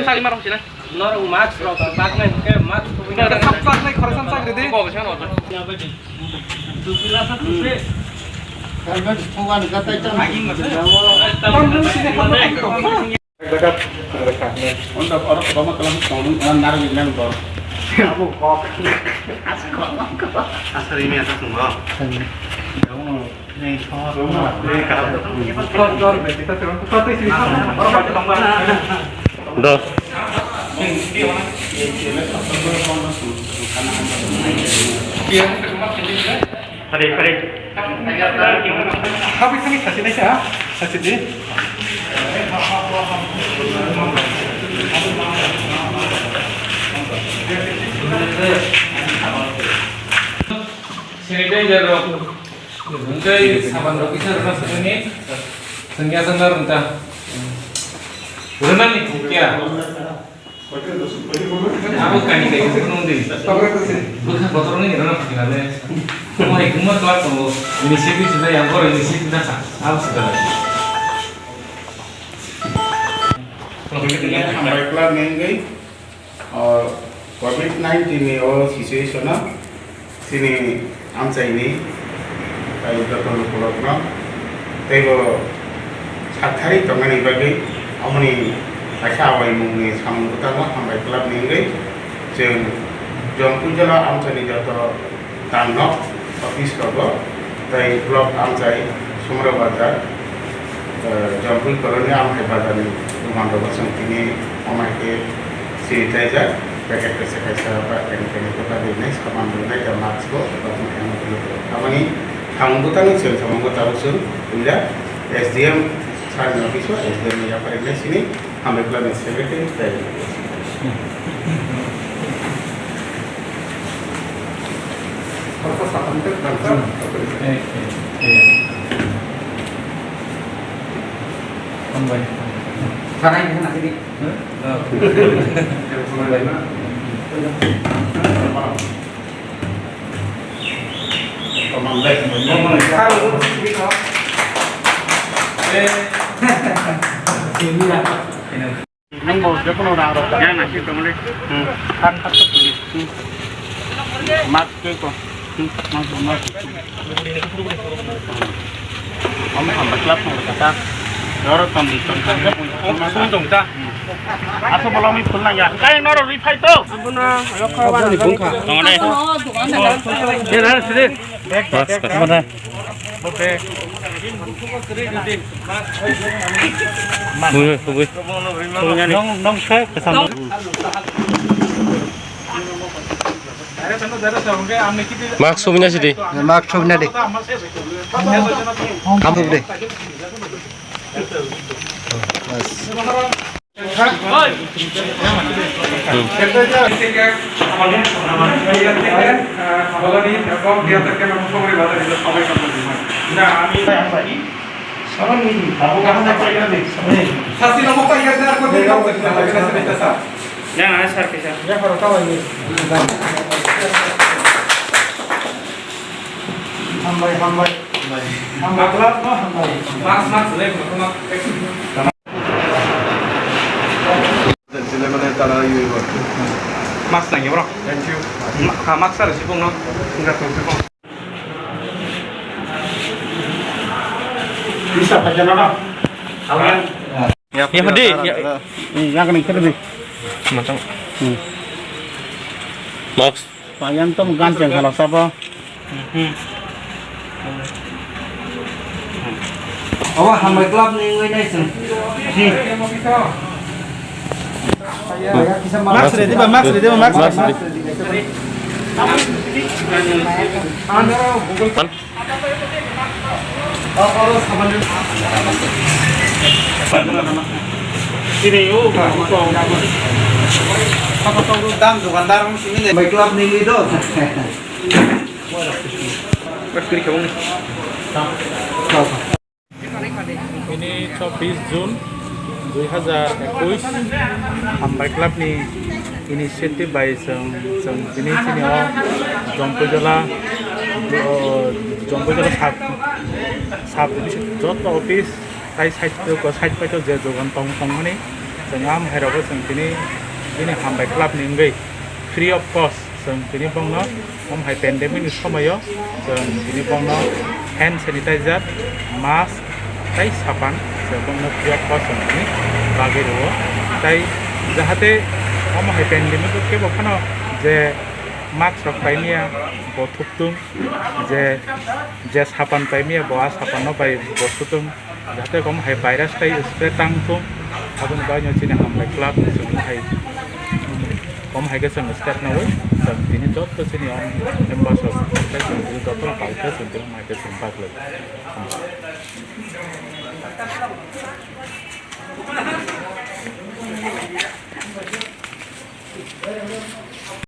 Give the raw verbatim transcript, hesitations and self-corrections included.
Sari marong sina. Norok mask rok baknai hwnkhe mask thubui. Sap chaknai khoroksa chakri di. Bo bwsano. Unda oro kwbangma kwlangma tongo, oro narwg nang bo. Abo kok. Aswk kok. Aswk rimi aswk tongo. Dos. Pare, pare. Habwi thani sachi naisa, sachi di. Sanitizer rok, tei saban rok kisa rwna sini, sengya sengya rwna ta. Rwna ni thukya. Abo kani kai phunung di. Bwkha kotor ni rana phina le. Mo hai kuma kla tongo. Initiative sida yang bor initiative na sa. Abo sida. Hambai kla nengwi, o, covid nineteen ni o situation o Chini amchaini tei joto lukurokno teibo sakthari tongnani bagwi aboni kaisa awaimungni samung bwtangno hambai kwlapni wngwi chwng Jompuijala amchaini joto tangno office rogo tei block amchai Sumra Bazar, eh, Jampui Colony, Amhai Bazar ni dogan rogo chwng tini omo hai khe siri tlaijak, packet kaisa kaisa ba kani kani khe bagwi nai saman rwnai da mask bo ba tong khe nukho. Tamani samung bwtangni chwng samung bwtang chwng puila S D M sir ni office o S D M ni yapharwi nai sini. Hambai kwlai ni secretary tei. Khoroksa sapan tei khoroksa. Eh, eh, eh. Hambai. Sarai ni na sini. Huh? Oh. Hambai. Nangbo jekono rang rok. Yang nasi tongole. Hmm. Kan tak tu. Hmm. Mat ke ko. Hmm. Mat mat. Om ham baklap mo kata. Doro tom di tom. Om sung tong ta. Aso bolo mi phul nang ya. Kai noro ri phai to. Abono rokha wan. Tongole. Ye na sidi. Bag, bag, bag. Bui, bui. Nong, nong se, kesam. Mask subina sidi. Mask subina di. Kamu di. Bas. Hambai, hambai. Hambai, club no hambai. Mask, mask, le, mask. Sile mane tara yui bo. Mask nang ya, bro. Thank you. Ma-, ha, mask sar sibong no. Enggak, sibong. Bisa pakai nama? Awan. Ya, ya, di, ya. Yang kena kena di. Matang. Hmm. Mask. Payang tom gan jeng khala sabo. Awa hambai club ni wngwi nai chwng. Mask ready ba, mask ready ba, mask. Mask ready. Dam dukandar wng simi le. Bai club ni leader. Ini chobbish June dui hazar ekush, Hambai Club ni initiative bai chwng, chwng tini chini o Jompuijala, o, Jompuijala sub, sub division joto office tai side, side pai je dogan tong, tongmani. Chwng am hai rogo chwng tini bini hambai club ni wngwi free of cost chwng tini bongno, omo hai pandemic ni somoyo chwng tini bongno hand sanitizer, mask tei sapan chwng bongno free of cost chwng tini bagwi rwo. Tai jahate omo hai pandemic o kebo phano je mask rok paimaya bo thuktung, je, je sapan paimaya bo a sapan no bai bo sutung, jahate kom hai virus tai spread tang thung, aboni bagwi no chini hambai club chwng hai kom hai khe chwng step nawi chwng tini joto chini om members rok tei chwng tini joto no pal khe chwng tini mai khe chwng